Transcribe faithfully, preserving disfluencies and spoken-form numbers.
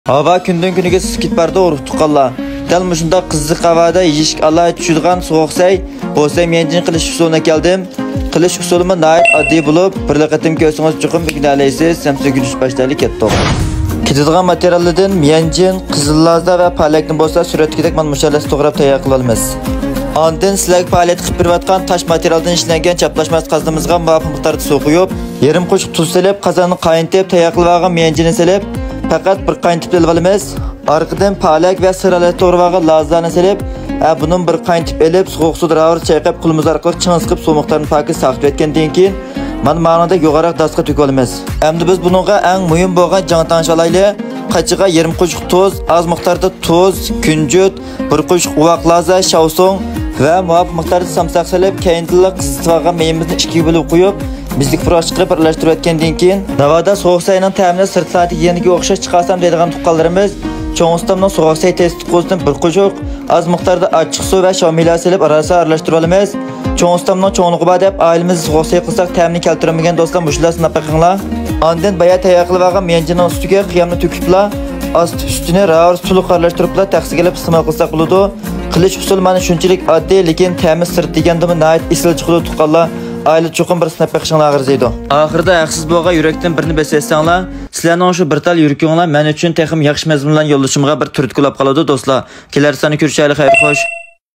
ھاۋا كۈندىن كۈنگە ئىسسىپ كېتىپ بارىدۇ، ئۇرۇق تۇغقانلار. دەل مۇشۇنداق قىزىق ھاۋادا يېيىشكە ئالاھىدە چۈشىدىغان سوغۇقسەي بوسەي ميەنجىن قىلىش ئۇسۇلىنى كەلدىم. قىلىش ئۇسۇلىمۇ ناھايىتى ئاددىي بولۇپ، بىرلا قېتىم كۆرسىڭىز چوقۇم ئۆگىنەلەيسىز. سەمسە كۈنۈش باشلايلى، كەتتۇق. كېتىدىغان ماتېرىياللىدىن ميەنجىن، قىزىل لازا ۋە پالەكنى بولسا سۈرەتتىكىدەك مانا مۇشۇ ھالەتتە توغراپ تەييار قىلىۋالىمىز. ئاندىن سىلەرگە پائالىيەت قىلىپ بېرىۋاتقان تاش ماتېرىيالدىن ئىشلەنگەن چاپلاشماس قازىنىمىزغا مۇۋاپىق مىقداردا سۇ قۇيۇپ، يېرىم قوشۇق تۇز سېلىپ، قازاننى قاينىتىپ، تەييار قىلىۋالغان ميەنجىننى سېلىپ، پەقەت بىر قاينىتىپ ئېلىۋالىمىز. ئارقىدىن پالەك ۋە سىر ھالەتتە توغرىۋالغان لازانى سېلىپ، ھە، بۇنىمۇ بىر قاينىتىپ ئېلىپ، سوغۇق سۇدا راۋۇرۇس چايقاپ، قولىمىز ئارقىلىق چىڭ سىقىپ، سۇ مىقدارىنى پاكىز ساقىتىۋەتكەندىن كېيىن، مانا مانىڭدەك يوغانراق داسقا تۆكۈۋالىمىز. ئەمدى بىز بۇنىڭغا ئەڭ مۇھىم بولغان جاڭتاڭشا ئالايلى. قاچىغا يېرىم قوشۇق تۇز، ئاز مىقداردا تۇز، كۈنجۈت، بىر قوشۇق ئۇۋاق لازا، شاۋسۇڭ ۋە مۇۋاپىق مىقداردا سامساق سېلىپ، كەينىدىنلا قىزىتىۋالغان مېيىمىزنى ئىككىگە بۆلۈپ قويۇپ، مىزىك پۇراش چىقىرىپ ئارىلاشتۇرۇۋەتكەندىن كېيىن، ناۋادا سوغۇقسەينىڭ تەمىنى سىرتتىكىگە ئوخشاش چىقارسام دەيدىغان تۇغقانلىرىمىز، چوڭ ئۇستامنىڭ سوغۇقسەي تېستى قۇرۇسىدىن بىر قوشۇق، ئاز مىقداردا ئاچچىق سۇ ۋە شاۋمىلا سېلىپ، ئارىسىغا ئارىلاشتۇرۇۋالىمىز. چوڭ ئۇستامنىڭ چوڭلۇقى بار دەپ، ئائىلىمىزدە سوغۇقسەي قىلساق تەمىنى كەلتۈرمىگەن دوستلار، مۇشۇنداق سىناپ بېقىڭلار. ئاندىن بايا تەييار قىلىۋالغان ميەنجىننىڭ ئۈستىگە قىيامنى تۆكۈپلا، ئاستا ئۈستىنى راۋۇرۇس تولۇق ئارىلاشتۇرۇپلا تەخسىگە ئېلىپ ئىستېمال قىلساق بولىدۇ. قىلىش ئۇسۇلى مانا شۇنچىلىك ئاددىي، لېكىن تەمى سىرت دېگەندىمۇ ناھايىتى ئېسىل چىقىدۇ، تۇغقانلار. ئائىلىدە چوقۇم بىر سىناپ بېقىشىڭلارغا ئەرزىيدۇ. ئاخىرىدا ھەقسىز بولغان يۈرەكتىن بىرنى بېسىۋەتسەڭلار، سىلەرنىڭ شۇ بىر تال يۈرىكىڭلار مەن ئۈچۈن تېخىمۇ ياخشى مەزمۇنلارنى يوللىشىمغا بىر تۈرتكە بولاپ قالىدۇ، دوستلار. كېلەر ساندا كۆرۈشەيلى، خەير خوش.